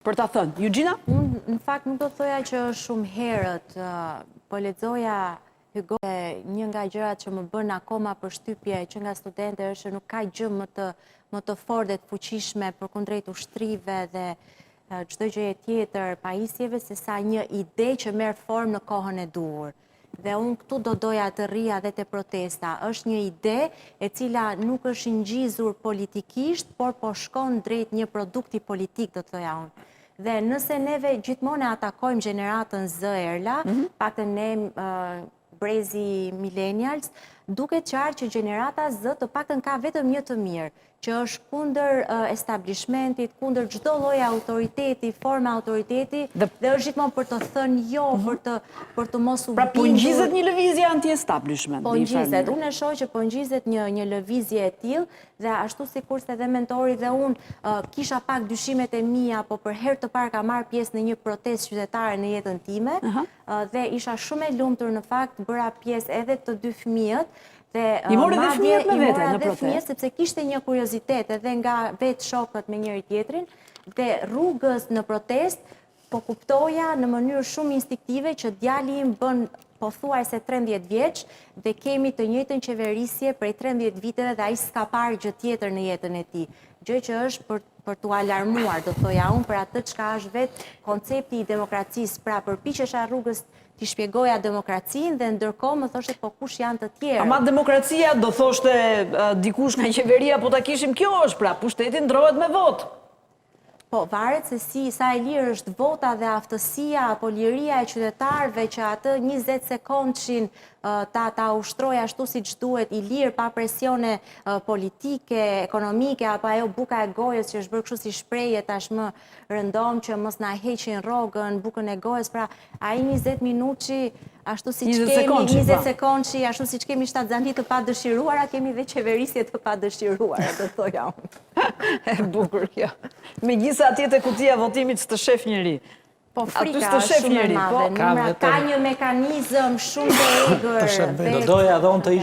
Për ta thënë, Juxhina? Unë në fakt nuk do thoja që është shumë herët, po lexoja Hugo dhe një nga gjërat që më bën akoma përshtypje që nga studente është që nuk ka gjë më të më të fortë dhe të fuqishme përkundrejt ushtrive dhe çdo gjëje tjetër, pajisjeve, se sa një ide që merr formë në kohën e duhur. Dhe unë këtu do doja të rrija dhe te protesta. Është një ide e cila nuk është ngjizur politikisht, por po shkon drejt një produkti politik, do të thoja unë. Dhe nëse neve gjithmonë e atakojmë gjeneratën Z Erla, paktën ne brezi millennials, duket qartë që gjenerata Z të paktën ka vetëm një të mirë, që është kundër establishmentit, kundër çdo lloj autoriteti, forme autoriteti, dhe është gjithmonë për të thënë jo, për të për të mos u Pra po bindur. ngjizet një lëvizje anti-establishment. Po në një farë ngjizet, mënyre. unë e shoh që po ngjizet një një lëvizje e tillë dhe ashtu sikurse edhe mentori dhe unë kisha pak dyshimet e mia, po për herë të parë kam marrë pjesë në një protestë qytetare në jetën time dhe isha shumë e lumtur në fakt, bëra pjesë edhe të dy fëmijët dhe I more dhe madje fëmijët me i vete mora në dhe protestë. fëmijët sepse kishte një kuriozitet edhe nga vetë shokët me njëri tjetrin dhe rrugës në protestë po kuptoja në mënyrë shumë instinktive që djali im bën pothuajse 13 vjeç dhe kemi të njëjtën qeverisje prej 13 viteve dhe ai s'ka parë gjë tjetër në jetën e tij. Gjë që është për për t'u alarmuar, do thoja unë, për atë çka është vetë koncepti i demokracisë. Pra përpiqesha rrugës t'i shpjegoja demokracinë dhe ndërkohë më thoshte po kush janë të tjerë. Ama demokracia do thoshte dikush nga qeveria, po ta kishim kjo është, pra pushteti ndrohet me votë. Po, varet se si, sa e lirë është vota dhe aftësia apo liria e qytetarëve që atë 20 sekondëshin ta, ta ushtroj ashtu si që duhet, i lirë, pa presione politike, ekonomike, apo ajo buka e gojës që është bërë kështu si shprehje tashmë rëndom që mos na heqin rrogën, bukën e gojës, pra ai 20 minutëshi, ashtu si që 20 kemi sekondëshi, 20 po. sekondëshi, ashtu si që kemi shtatzani të padëshiruara, kemi dhe qeverisje të padëshiruara, do thoja unë. E bukur kjo. Megjithëse atje te kutia votimit s'të shef njeri. Po Aty frika s'të është shef shumë e njeri, madhe. po. Ka Numra, ka vetëm- një mekanizëm shumë të egër. Të shef vetë. Do doja edhe unë të